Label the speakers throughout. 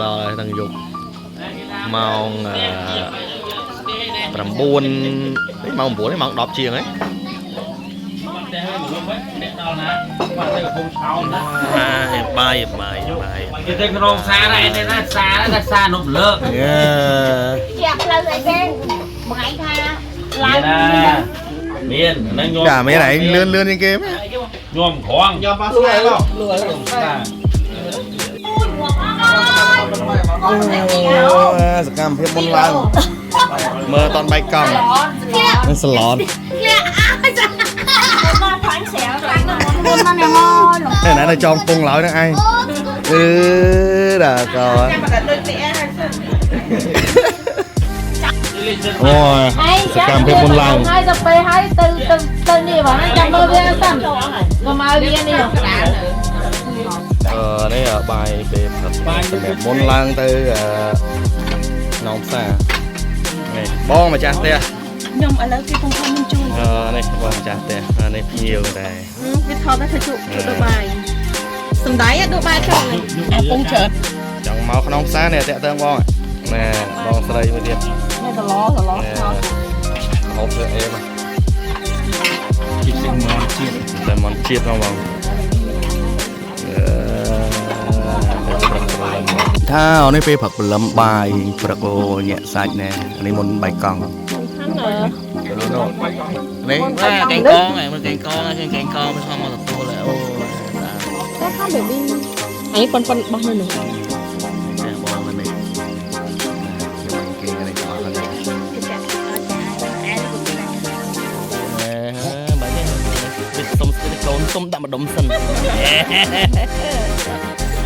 Speaker 1: ដល់ហើយទាំងយប់ម៉ោងអឺ9ម៉ោង9ម៉ោង10ជាងហ៎
Speaker 2: តែហើយមកវិញអ្នកដល់ណាបាទទៅកំពង់ឆោមណា
Speaker 1: អាបាយបាយបាយ
Speaker 2: គេទៅក្នុងផ្សារដែរឯណាផ្សារដែរផ្សារនំលើក
Speaker 1: យេ
Speaker 3: ជាផ្លូវអីគេបងឯងថាឡើង
Speaker 2: ណាមានហ្នឹងញោម
Speaker 1: ចាមានឯងលឿនលឿនជាងគេមែន
Speaker 2: ញោមក្រង
Speaker 4: យកប៉ាស្នេហ៍មក
Speaker 1: អូសកម្មភាពមុនឡើងមើលតនបែកកង់នឹងសឡន
Speaker 3: មកខ្លាញ់ស្រាវខ្លាញ់មុនមកញ៉ាំមក
Speaker 1: តែណានៅចងពងឡើយហ្នឹងឯងអឺដល់កនអូយសកម្មភាពមុនឡើង
Speaker 5: ហើយទៅពេលហើយទៅទៅទៅនេះបងចាំមើលវាសិនកុំឲ្យវានេះ
Speaker 1: អឺនេះបាយពេលព្រឹកសម្រាប់មុនឡើងទៅអឺក្នុងផ្សារនេះបងម្ចាស់ផ្ទះ
Speaker 6: ខ្ញុំឥឡូវគេកំពុងខ្ញុំជួយ
Speaker 1: អឺនេះបងម្ចាស់ផ្ទះនេះភ្ញៀវដែរ
Speaker 6: វាថតទៅធ្វើជក់ជក់ដល់បាយសំដីដួបាយចង់អាពងច្រើន
Speaker 1: ចង់មកក្នុងផ្សារនេះតាក់ទងបងណែបងស្រីមួយទៀត
Speaker 6: នេះសឡសឡ
Speaker 1: ណែហូបធ្វើអេមក
Speaker 2: ជីសិងមនជាតិ
Speaker 1: តែមន់ជាតិមកបងថាអូនេះពេលព្រឹកព្រលឹមបាយព្រឹកអូញាក់សាច់ណែនេះមុនបាយកង់នេះ
Speaker 2: កែងកងឯងមើលកែងកងឃើញកែងកងមិនខំមកទទួលអូ
Speaker 6: តែខាង baby អីប៉ុនប៉ុនបោះនៅនោះ
Speaker 1: តែបងនេះខ្ញុំគេនេះអស់ហើយ
Speaker 2: បាទនេះវាសុំស្ទិកូនសុំដាក់ម្ដុំសិន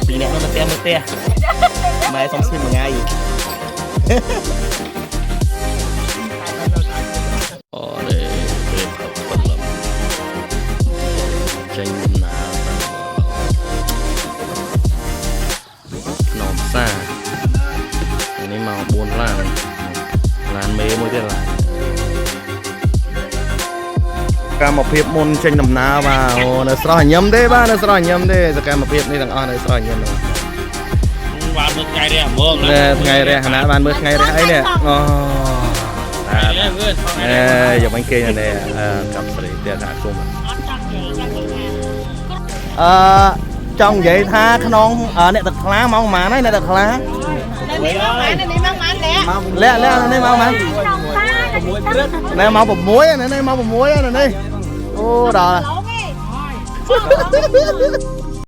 Speaker 2: ពីអ្នកនៅផ្ទះមើលផ្ទះ
Speaker 1: ម៉ែសុំស្វីតមួយថ្ងៃអូនេះពេលព្រឹកព្រលឹមចេញដំណើរទៅក្នុងផ្សារនេះមក4ឡានឡានមេមួយទៀតឡានកម្មភាពមុនចេញដំណើរបាទអូនៅស្រស់ញឹមទេបាទនៅស្រស់ញឹមទេសកម្មភាពនេះទាំងអស់នៅស្រស់ញឹមទេ
Speaker 2: បានមើលថ្ងៃរះហ្មង
Speaker 1: ណែថ្ងៃរះណាបានមើលថ្ងៃរះអីនេះអូ
Speaker 2: អេវើ
Speaker 1: អេយកបាញ់គេនេះកាប់ស្រីផ្ទះសហគមន៍អឺចង់និយាយថាក្នុងអ្នកទឹកខ្លាម៉ោងប៉ុន្មានហើយអ្នកទឹកខ្លា
Speaker 6: នេះមកម៉ាននេះមកម៉ានលាក់
Speaker 1: លាក់លាក់នេះម៉ោងប៉ុន្មានណែម៉ោង6នេះម៉ោង6នេះអូដល់